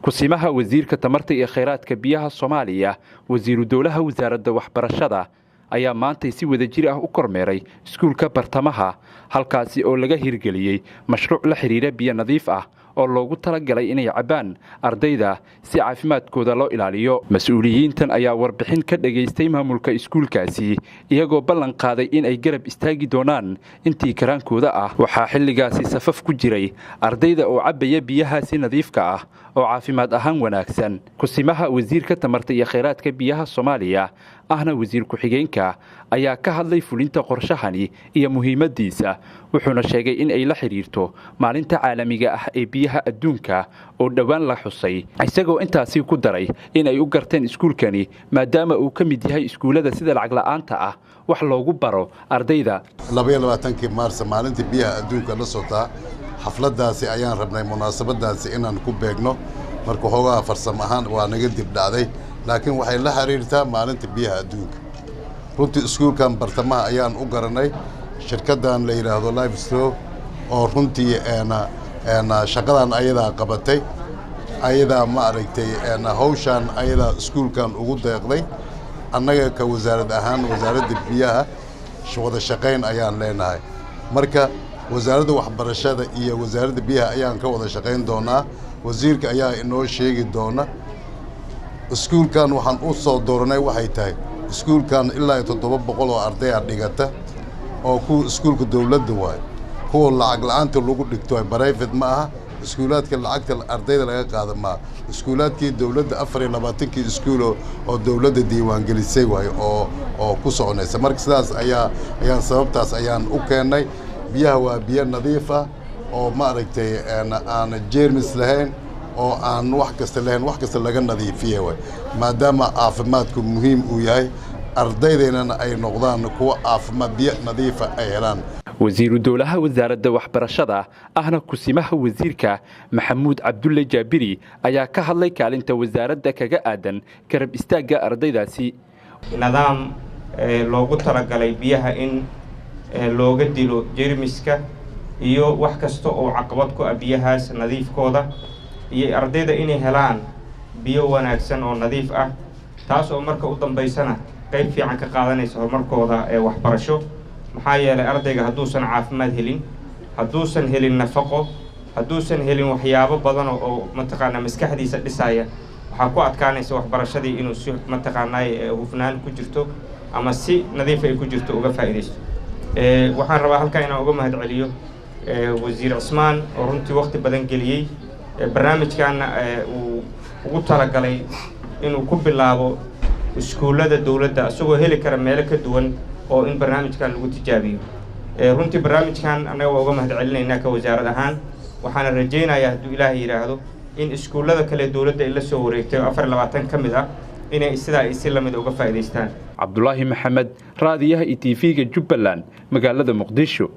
Kusimaha wasiirka tamarta iyo kheyraadka biyaha Soomaaliya, wasiiru dowlaha wasaaradda waxbarashada ayaa maantay si wadajir ah u kormeeray iskuulka Bartamaha, halkaasi oo laga hirgeliyey mashruuc la xidhiira biyo nadiif ah oo loogu talagalay inay cabbaan ardayda si caafimaadkooda loo ilaaliyo. Mas-uuliyiintan ayaa warbixin ka dhegaystay maamulka iskuulkaasi, iyagoo ballan qaaday in ay garab istaagi doonaan intii karaankooda ah. Waxaa xilligaasi safaf ku jiray ardayda oo cabbaya biyahaasi nadiifka ah oo caafimaad ahaan wanaagsan. Kusimaha wasiirka tamarta iyo kheyraadka biyaha Soomaaliya, ahna wasiir ku-xigeenka, ayaa ka hadlay fulinta qorshahani iyo muhiimadiisa, wuxuuna sheegay in ay la xidhiirto maalinta caalamiga ah ee biyaha adduunka oo dhowaan la xusay, isagoo intaasi ku daray in ay u garteen iskuulkani maadaama uu ka mid yahay iskuullada sida lacag la'aanta ah wax loogu baro ardayda. 22-kii Maarsa, maalinta biyaha adduunka la sotaa, xafladdaasi ayaan rabnay munaasabaddaasi inaan ku beegno. Marka xoogaha farsamo ahaan waa naga dib dhacday, laakiin waxay la xiriirtaa maalinta biyaha adduunka. Runtii iskuulkan Bartamaha ayaan u garanay shirkaddan la yidhaahdo Livestock, oo runtii shaqadan ayadaa qabatay, ayadaa ma aragtay hawshaan, ayadaa iskuulkan ugu deeqday. Annaga ka wasaarad ahaan, wasaaradda biyaha wada shaqayn ayaan leenahay. Marka wasaaradda waxbarashada iyo wasaaradda biyaha ayaan ka wada shaqayn doonaa. Wasiirka ayaa inoo sheegi doona. Iskuulkan waxaan u soo dooranay waxay tahay iskuulkan ilaa iyo 700 oo ardaya dhigata, oo kuwa iskuulka dowladda waayo, kuwa lacag la'aanta lagu dhigto, private ma aha, iskuulaadka lacagta ardayda laga qaada maaha, iskuulaadkii dowladda, 24-kii iskuulo oo dowladda diiwaangelisay waayo oo ku soconaysa. Marka sidaas ayaa ayaan sababtaas ayaan u keennay. Biyaha waa biyo nadiif ah oo ma aragtay aan jeermis lahayn oo aan wax kasta lahayn, wax kasta laga nadiifiye waay, maadaama caafimaadku muhiim uu yahay, ardaydaynana ay noqdaan kuwa caafimaad, biyo nadiifa ay helaan. Wasiiru dowlaha wasaaradda waxbarashada, ahna kusimaha wasiirka, Maxamuud Cabdulle Jaabiri ayaa ka hadlay kaalinta wasaaradda kaga aadan garab istaagga ardaydaasi. Nidaam loogu talagalay biyaha in looga dilo jermiska iyo wax kasta oo caqabad ku ah biyahaas nadiifkooda iyo ardayda inay helaan biyo wanaagsan oo nadiif ah, taas oo marka u dambaysana qayb fiican ka qaadanaysa horumarkooda ee waxbarasho. Maxaa yeelay ardayga hadduusan caafimaad helin, hadduusan helin nafaqo, hadduusan helin waxyaabo badan oo mataqaanaa maskaxdiisa dhisaya, waxaa ku adkaanaysa waxbarashadii inuu si mataqaanaa hufnaan ku jirto ama si nadiif ay ku jirto uga faa'iidaysto. Waxaan rabaa halkaa inaan uga mahad celiyo wasiir Cismaan oo runtii waqti badan geliyey barnaamijkaana uu ugu talagalay inuu ku bilaabo iskuullada dowladda, isagoo heli kara meelo ka duwan oo in barnaamijkan lagu tijaabiyo. Runtii barnaamijkan annaga waa uga mahad celinaynaa ka wasaarad ahaan, waxaana rajaynayaa hadduu Ilaahay yidhaahdo in iskuullada kale dowladda ay la soo wareegtay oo 24 ka mid ah inay sidaa ay si lamida uga faa'iidaystaan. Cabdulaahi Maxamed, raadiyaha iyo TV-ga Jubbaland, magaalada Muqdisho.